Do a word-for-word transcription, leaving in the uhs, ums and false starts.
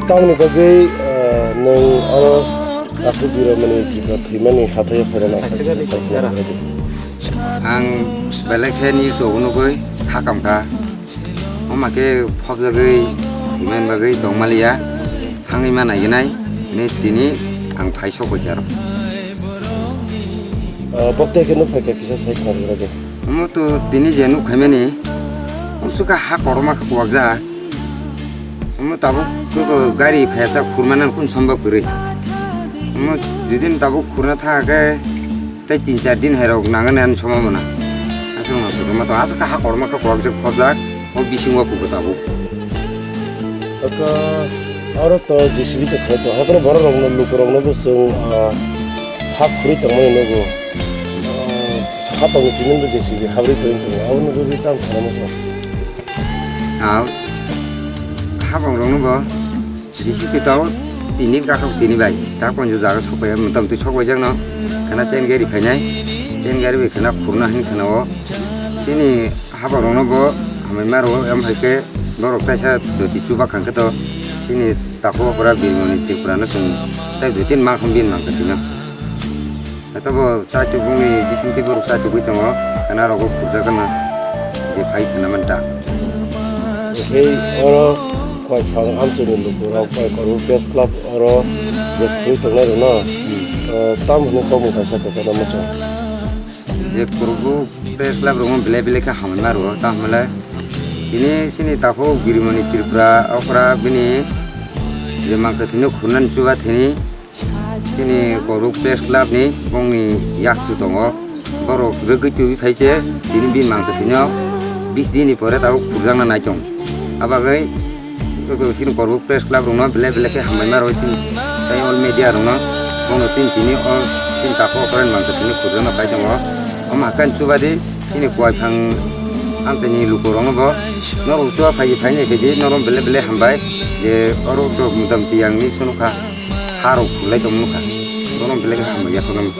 Tamoni bagwi, ah, nwng oro Takhuk Birmani Tripura thwimani hathaio phairano kisa sakna bagwi? Ang belai khe news o nugwi thakam kha. Wngma khe phobjagwi thwimani bagwi tongmaliya, thangwi ma naiginai hinwi tini ang phai sokbaikha aro. Ah, bokthai khe nuk phaikha kisa sai khna rwdi. Omo to tini je nuk khaimani, omo sukha ha kotorma khe kuwakjak. Omo tabuk khe gari phaisa khurmani kun somba kwrwi. Omo judin tabuk khurna tha khe tei tin char din hai rok nangnai ani somba mona. Aswk ma to, aswk ha kotorma khe kuwakjak phobjak, o bisingo pugo tabuk. Aka aro to J C B to khlai to, haikhe borok rokno, luku rokno bo chwng, ah, ha khurwi tongmani nugo. Ah, hapang simi bo J C B habrwi tongwi tongo, abo nugwi tamo sana muchung. Ah, hapang rokno bo J C B to tini gakhok tini bai, ta konjo jaga sokpaiya, motamti sokpaijakno, khana chain gari phainai, chain gari bai khana khurna hinwi khana o. Chini haborokno bo hamai ma rwo, em hai khe borok taisa doti chuba kha khe to chini takhuk okra Birmani Tripura no chwng tai bitin ma khum bin mang khe tino. Hato bo chaitu bungni bisingtwi borok chaitugwi tongo, khana rogo khurjak gana je phai khana man ta. Hei oro koi phang amchini lukurok koi koru press club oro je khurwi tongnai rwno, hmm, eh, tam hwnwi kokmung kaisa kwchangma muchung. Je Kurubuk Press Club rokno belai belai khe hambai ma rwo, tamo hwnle tini chini takhuk Birimani Tripura okra bini je mang kwthwino khurnani chuba thini chini Kurubuk Press Club ni bongni yakchu tongo, borok rwgwi tubui phai se tini bini mang kwthwino bis din ni pore tabuk khurjakna nai tongo. Abagwi Eko sini Kurubuk Press Club rokno belai belai khe hambai ma rwo chini tei all media rokno bono tin tini o sini takhuk okra ni mang kwthwino khurjakno phai tongo. Omo hakan chuba di sini koi phang amchaini luku rokno bo norok chuba phai phai nai khe di norok belai belai hambai je oro to motamti yang ni sunu kha ha rok khulai tong nukha bono belai khe hambai ya khorang.